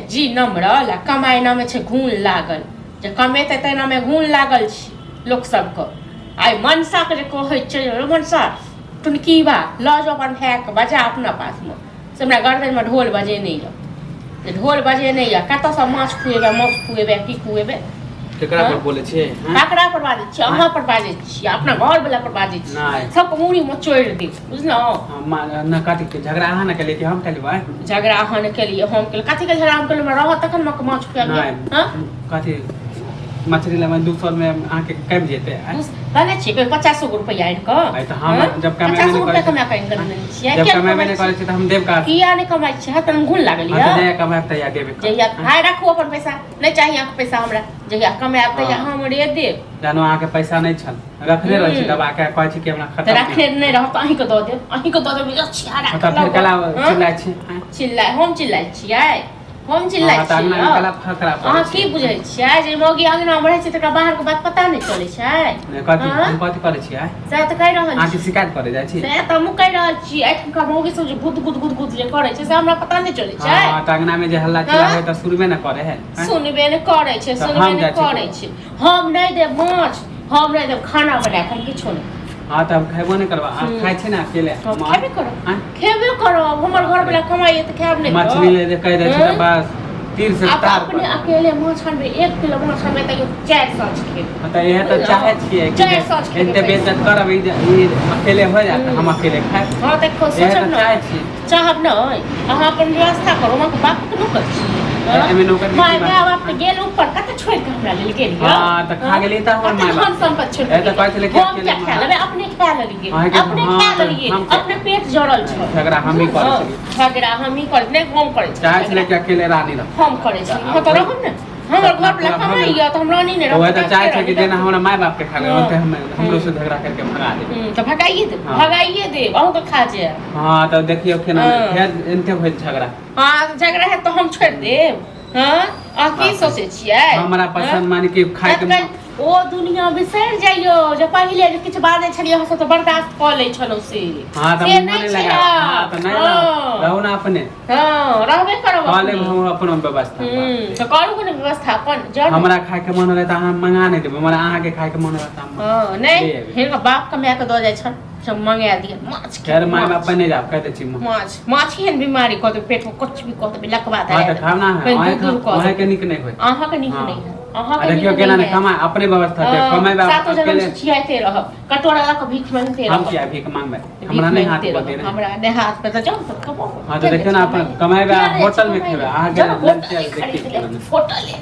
जी नमरल आ कमाइ नामे छै घून लागल। जे कमेतै तेनामे घून लागल छै लोक सबके। आइ मनसाके जे कहै छै, रे मनसा टुनकीबा, लऽ जाउ अपन भायके, बजा अपना पासमे, से हमरा गर्दनमे ढोल बजेने यऽ, जे ढोल बजेने यऽ। कतऽसँ माछ खुएबै, माछ खुएबै, की खुएबै? केकरा पर बोलै छियै? ककरा पर बाजै छियै? अहाँ पर बाजै छियै, अपना घर वाला पर बाजै छियै। नहि। सबके मूड़ी मचोड़ि देब, बुझलहुँ? न, कथी के झगड़ा अहाँ ने केलियै कि हम केलियै? झगड़ा अहाँ ने केलियै, हम केलियै? कथी के झगड़ा हम केलियै? हमरा रहत तखन ने माछ खुआएब। नहि। हँ। कथी मछली लेबै 200 मे अहाँके कमि जेतै? कहने छियै कोइ 50 गो रुपैआ आनि कऽ? आइ तऽ हम हँ? जब कमेबे 50 नहि गो रुपैआ करै छी। कमा कऽ आनि कऽ देने छियै। जब किया कमेबे कमाइ नहि करै छियै? छी तऽ हम देब का? किया नहि कमाइ छियै? हँ, तहन घुन लागल हँ, तऽ यऽ। जहिया कमायब तहिया देबै। जहिया हाय, राखू अपन पैसा, नहि चाही अहाँके पैसा हमरा। जहिया कमायब तहिया हमरे देब। जानो अहाँके पैसा नहि छल, रखने रहै छी दबा के, कहै छी कि हमरा तऽ खतम। रखने नहि रहत तऽ अहीँके दऽ देब, अहीँके दऽ देब। अच्छा, राख। तऽ फेर केला हँ? चिल्लाइ छी? आँय? चिल्लाइ? हम चिल्लाइ छियै? हम चिल्लाइ हँ, तऽ छियै? अङ्गना मे केला फकरा अहाँ पड़ै की छै? बुझै छियै जे मौगी अङ्गनामे रहै छै तकरा बाहरके बात पता नहि चलै छै? नहि, कथी? हँ? हम कथी करै छियै? सएह तऽ कहि रहल अहाँके छी। शिकायत करे जाइ छी? सएह तऽ हमहूँ कहि रहल छी। एहिठुमका मौगी सब जे गुद गुद गुद गुद जे करै छै से हमरा पता नहि चलै छै? हँ, तऽ अङ्गना मे जे हल्ला चिल्ला हँ? होइ तऽ सुनबे ने करे है, आँय? सुनबे नहि करै छै। तऽ सुनबे हम नहि जाइ छी। करै छै। हम नहि देब माछ, हम नहि देब खाना बना कऽ, हम किछो नहि। हँ, तऽ हम खेबो नहि करबै। अहाँ खाइ छी ने अकेले? हम माछ? खेबे करब। आँय? खेबे करब। हमर घरवला कमाइए तऽ खायब नहि तऽ? मछली ले जे कहि दै छै तऽ हँ? बस तीर से आब तार अपने पर। अकेले माछ अनबै, 1 किलो माछ अनबै तैयो चारि साँझ खेबै। तऽ इएह तऽ चाहै छियै कि चारि जे साँझ खेबै एते पैसा। बेइज्जत करब, ई जे ई अकेले हो जायत, हम अकेले खायब। हँ, तऽ इएह सोचब तऽ ने। चाहै छी। चाहब नहि, अहाँ अपन व्यवस्था करू। अहाँके बापके नौकर छी? तऽ एहिमे नौकर के की माय बात? माय बाप तऽ गेल ऊपर, कते छोड़ि कऽ हमरा लेल गेल यौ? हँ, तऽ खा गेली तऽ हमर कते माय बाप। धन सम्पत्ति छोड़ि ए, कऽ तऽ कहै गेल? छलै कि हम अकेले किया खा लेबै? अपने खा लेलियै। अहाँके- अपने हँ, खा तऽ लेलियै। हम किया- अपने पेट जरल छै। झगड़ा हमही करै हँ, छलियै। झगड़ा हमही करै नहि, हम करै छियै। चाहै छलै कि अकेले रानी रह। हम करै छी। हँ, तऽ रहब ने। हमर सपना घर वाला पूरा भऽ कमाइया गेल। तऽ हम रानी नहि रहब? वएह तऽ तऽ चाहै के छै कि रानी जेना रहब? हमरा माय बाप के खा गेल, ओते हमरो से झगड़ा करके भगा दे। तऽ भगाइए देब। हँ। भगाइए देब, अहूँके खा जायब। हँ, तऽ देखियौ केना फेर एनते भेल झगड़ा। हँ, तऽ झगड़ा हैत तऽ हम छोड़ि देब? हँ, अहाँ की बाप रे। सोचै छियै? हमरा पसन्द माने कि खाय के तत्काल ओ दुनिया बिसरि जाइयो जे पहिले जे किछु बाजै छलियै अहाँ सब तऽ बर्दाश्त कऽ लै छलहुँ से। हँ, तऽ से मुँह नहि नहि छै लगा। हँ, तऽ आब। नहि रहू, रहू ने अपने। हँ, रहबे करब कऽ लेब अपने। हम अपनो व्यवस्था। तऽ करू ने व्यवस्था अपन जड़। हमरा खाय के मन होलै तऽ अहाँ मंगा नहि देबै, मगर अहाँके खाय के मन होलै तऽ हम हँ, नहि ले एबै। हिनकर बाप कमाए कऽ दऽ जाइ छनि से मंगा दिअ माछ। फेर माय बाप माछ पर नहि जाब, कहि दै छी। माछ माछ एहन बीमारी कऽ देबै, पेटमे कुछ भी कऽ देबै, लकवा हँ, धरा तऽ देबै। खाना है कहीं दूर दूर कऽ अहाँके देबै। नीक नहि होय। अहाँके नीक हँ। नहि है। आ अहाँके देखियौ नीक केना नहि नहि है। कमाय अपने व्यवस्था छै। कमेबै सातो जन्म अकेले। से छियाइते रहब, कटोरा लऽ कऽ भीख मांगते हम रहब। किया भीख मांगबै? भीख हमरा नहि हाथ मांगिते पर रहब। देने। हमरा नहि हाथ पे तऽ जाउ तऽ कमाउ। हँ, तऽ देखियौ ने, अपन कमेबै आ होटल मे खेबै। अहाँके जाउ ने, लंच होटले देखियौ खरीद केना लेब, नहि। होटले।